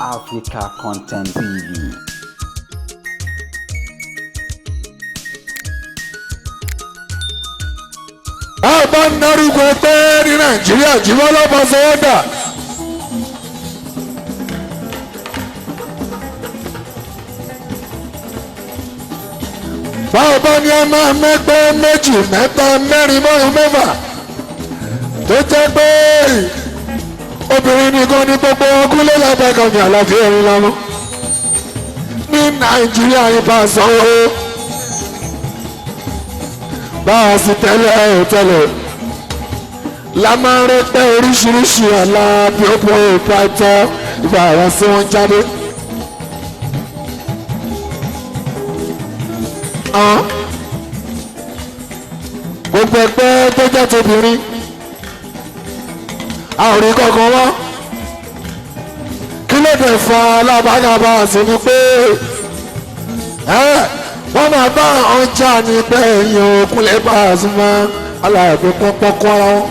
Africa Content TV. A bá ń dárúkọ pé ní Nàìjíríà jíwọ́ lọ́pọ̀ sọ́wọ́dà. Báwo bá ní ẹ máa mẹ́gbẹ́ méjì, mẹ́ta, mẹ́rin, márùn, mẹ́fà tó jẹ́ pé obìnrin nìkan ní gbogbo ọkùnrin lábẹ́kọ̀ọ́ ní àlàáfíà erin lọ́mọ ní Nàìjíríà yìí bá sanwó bá a sì tẹ́lẹ̀ ẹ̀ tẹ́lẹ̀ la máa ń rí pé oríṣiríṣi ọ̀la bí ó bọ́ ìpàtọ́ ìgbà àwọn sí wọn jáde. Gbogbo ẹgbẹ́ tó jẹ́ tóbìnrin a ò rí kankan wọ́n. Kí ló dé fa alábàágàbà àti ni pé wọ́n máa bá ọjà ní pé èèyàn òkúlẹ̀ bá a sún mọ́ aláàbò pọ́npọ́n ara wọn.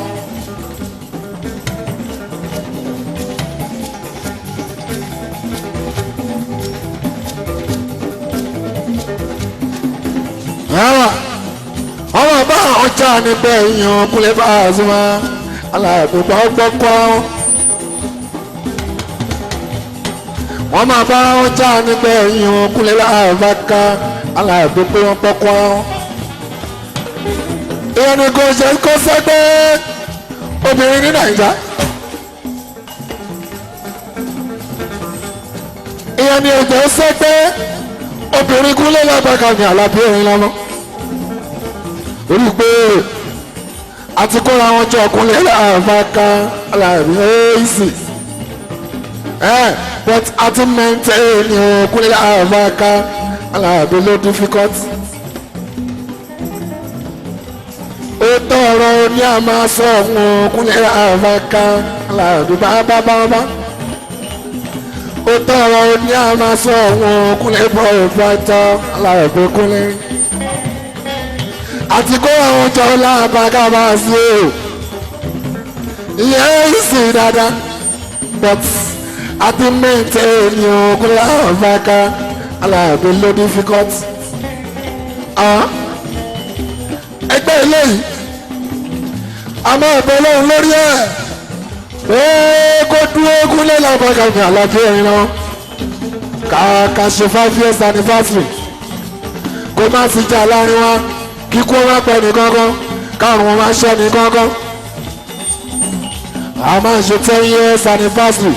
Wọ́n máa bá ọjà ní pé èèyàn òkúlẹ̀ bá a sún mọ́ aláàbò pọ́npọ́n ara wọn. Wọ́n máa bá ọjà ní pé èèyàn òkúlẹ̀ bá ká aláàbò pé wọ́n pọ́kọ́ ara wọn. Ìyẹn ni kò ṣe kó sẹ́gbẹ́ obìnrin ní Nàìjíríà. Ìyẹn ni òjò sẹ́gbẹ́ obìnrin kúnlẹ̀ lábàkà ní àlàbí ẹ̀rín lọ́mọ. Orí pé àti kóra wọn jọ kúnlẹ̀ lábàkà aláàbí ẹ̀ẹ́sì. But àti mẹ́ntẹ́ ni kúnlẹ̀ lábàkà aláàbí ló difficult. Ó tọrọ ní a máa sọ ọ̀hún kúnlẹ̀ àbáká aláàbí bábábábá. Ó tọrọ ní a máa sọ ọ̀hún kúnlẹ̀ bọ́ọ̀ bàtà aláàbí kúnlẹ̀. Àti kó àwọn jọ lábàká máa sí o. Ìyẹn sì dáadáa, but àti mẹ́tẹ́ ni kúnlẹ̀ àbáká aláàbí ló difficult. Ẹgbẹ́ eléyìí a máa bẹ lóhun lórí ẹ̀ pé kó dúró gúnlẹ̀ lábàkàmì àlàáfíà ẹ̀rín lọ kàkà ṣe 5 years anniversary, kó má sì jà láàrin wa, kíkú má pẹ́ ní kankan, kárùn-ún má ṣẹ́ ní kankan. A máa ṣe 10 years anniversary,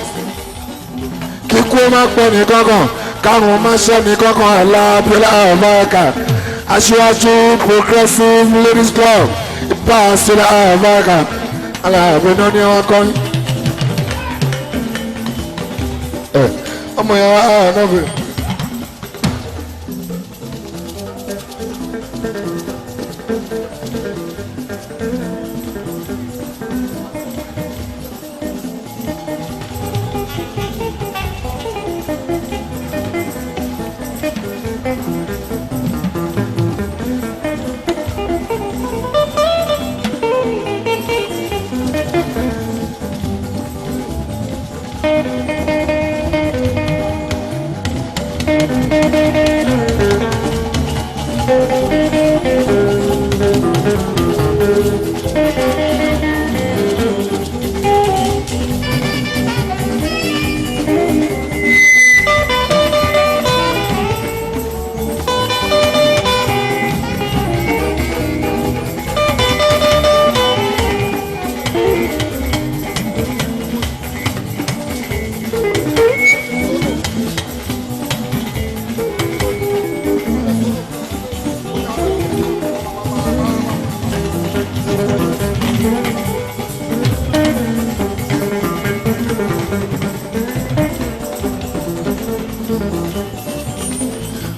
kíkú má pẹ́ ní kankan, kárùn-ún má ṣẹ́ ní kankan. Àlàáfíà àbáàkà aṣíwájú Progressive Ladies Club bá a ṣe àbáàkà aláàbẹ̀ náà ní wọn kọ́ ọmọ yẹn wá náà bẹ̀rẹ̀.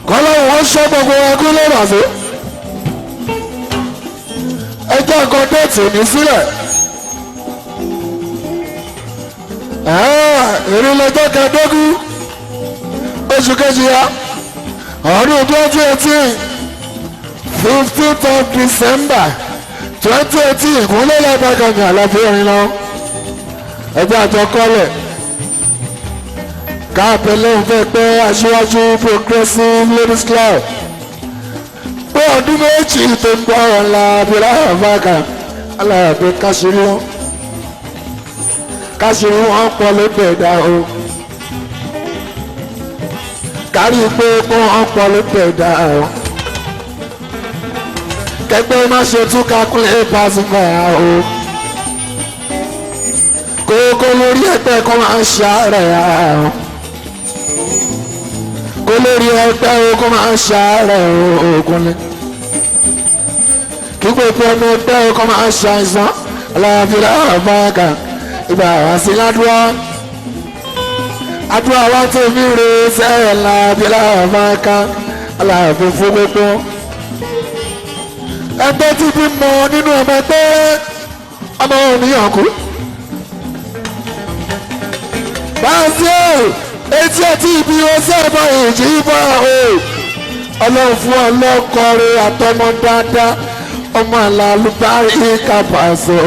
Kọ́lọ́wọ́ wọn ṣọ́ gbogbo ẹkú ló bà sí. Ẹjọ́ nǹkan déètì ní sílẹ̀. Ìrìn lọ́jọ́ 15 oṣù kejìlá ọdún 2018, 15th of December 2018, ìkúnlẹ̀ lọ́gbàgàn ní àlàáfíà orin lọ. Ẹjọ́ àjọ kọ́lẹ̀. Káàpẹ́ lóun fẹ́ pé aṣíwájú Progressive Ladies Club pé ọdún 2 tó ń bọ̀ ọ̀la abẹ́rẹ́ àfàkà aláàbẹ̀ káṣírí wọn káṣírí wọn pọ̀ ló bẹ̀ dá o kárí pé wọ́n pọ̀ ló bẹ̀ dá o kẹgbẹ́ má ṣe túká kúnlẹ̀ Pasuma o kókó lórí ẹgbẹ́ kan máa ń ṣàárẹ̀ o kó lórí ẹgbẹ́ ogun máa ń ṣàárẹ̀ ogun ni kí gbogbo ọmọ ẹgbẹ́ ogun máa ń ṣàìsàn aláàfin àbáàkà ìgbà wá sí ládùúgbò àdúrà wá tó mi rè sẹ́yìn láàfin àbáàkà aláàfin fún gbogbo ẹgbẹ́ tí bí mọ nínú ọmọ ẹgbẹ́ ọmọ òníyàn kú. Báńsì etí ẹtí ibi ọsẹ ọmọ èjì bá o ọlọ́run fún ọlọ́kọrin àtọmọ dáadáa ọmọ àlàlùbárí kápásọ.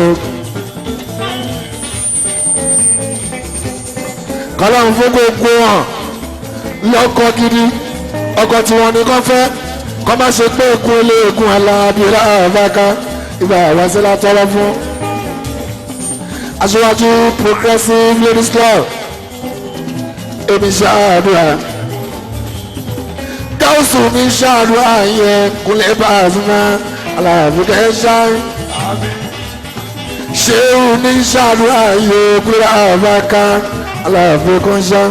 Kọ́lọ́run fún gbogbo hàn lọ́kọ gidi ọkọ tí wọ́n ní kọ́ fẹ́ kọ́ má ṣe pé ekun olóògùn alábìrá àbáká ìgbà àwáṣẹ́lá tọ́lọ́ fún. Aṣíwájú Progressive Ladies Club èmi ṣáàdúrà gáúsù mi ṣáàdúrà yẹn kúnlẹ̀ Pasuma aláàbùkẹ́ ṣáà ṣéwù mi ṣáàdúrà yẹn kúnlẹ̀ àbáká aláàbùkẹ́ ṣáà.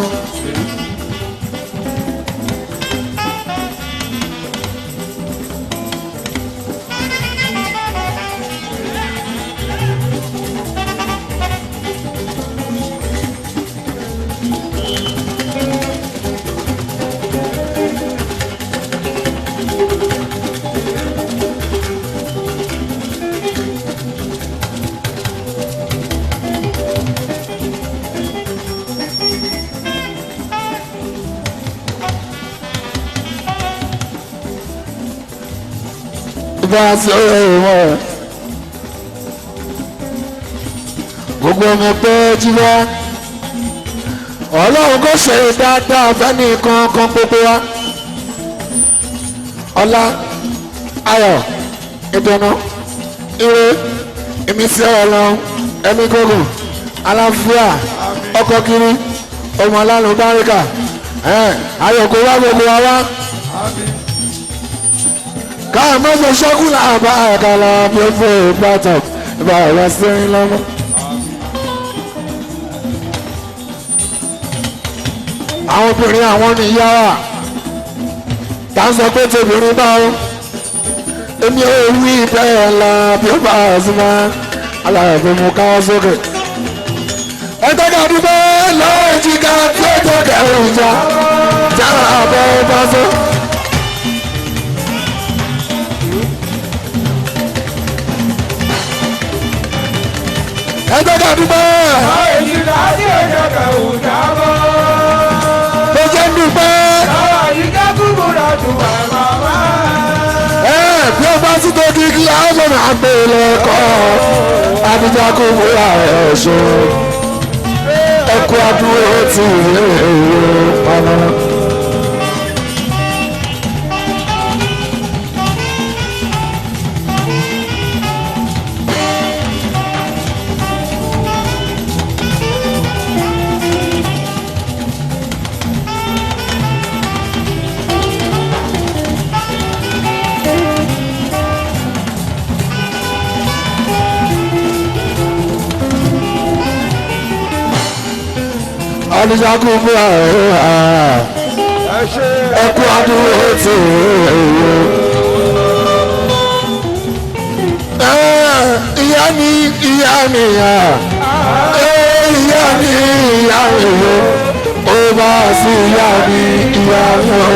Bá sọ̀rọ̀ gbogbo ọmọ pé jíwá ọlọ́run kò ṣe dáadáa fẹ́ni kankan gbogbo wa ọlá ayọ̀ ìdùnnú ire ìmísí ọlọ́run ẹ̀mí gbogbo àlàáfíà ọkọ̀ kiri ọmọ alánú báríkà ayọ̀ kò wá gbogbo wa wá. Káà mọ́sọ̀ ṣọ́kù làbá àkàlà bí ó fẹ́ ìbátan ìbá ọ̀rọ̀ sẹ́yìn lọ́mọ. Àwọn obìnrin àwọn nìyá wa tá ń sọ pé tobìnrin bá ó èmi ò wí bẹ́ẹ̀ la bí ó bá a sí máa aláàbò mú káwọ́ sókè. Ẹ tọ́ka dúpẹ́ lọ́wọ́ ìjìká tí ó tó kẹrù ìjà jára àbọ̀ bá sọ. Ẹ tọ́ka dúpẹ́. Èjìká tí ó jẹ́ kẹrù jábọ́. Mo jẹ́ ń dúpẹ́. Àyíká kúkúrú dùn màmá. Bí ó bá sí tó kíkí àwọn ọmọ àgbẹ̀ lẹ́kọ̀ọ́ Àbíjà kò wúra ẹ̀ ṣe ẹkú adúró ti ìwé pamọ́. Àbíjà kò wúra ẹ̀ Ẹ ṣe ẹkú adúró ti ìwé. Ìyá mi ìyá mi ìyá ìyá mi ìyá mi ó bá sí ìyá mi ìyá mi o.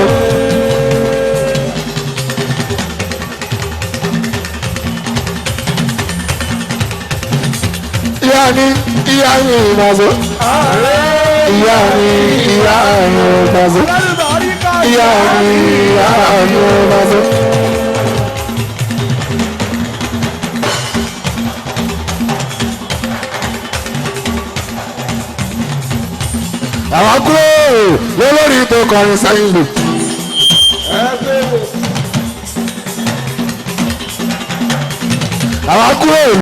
Ìyá mi ìyá mi ìbàzọ́ ìyá mi ìyá mi ìbàzọ́ ìyá mi ìyá mi ìbàzọ́. Àwọn kúrò lólórí tó kọrin sẹ́yìn lò. Ẹ gbé wò. Àwọn kúrò.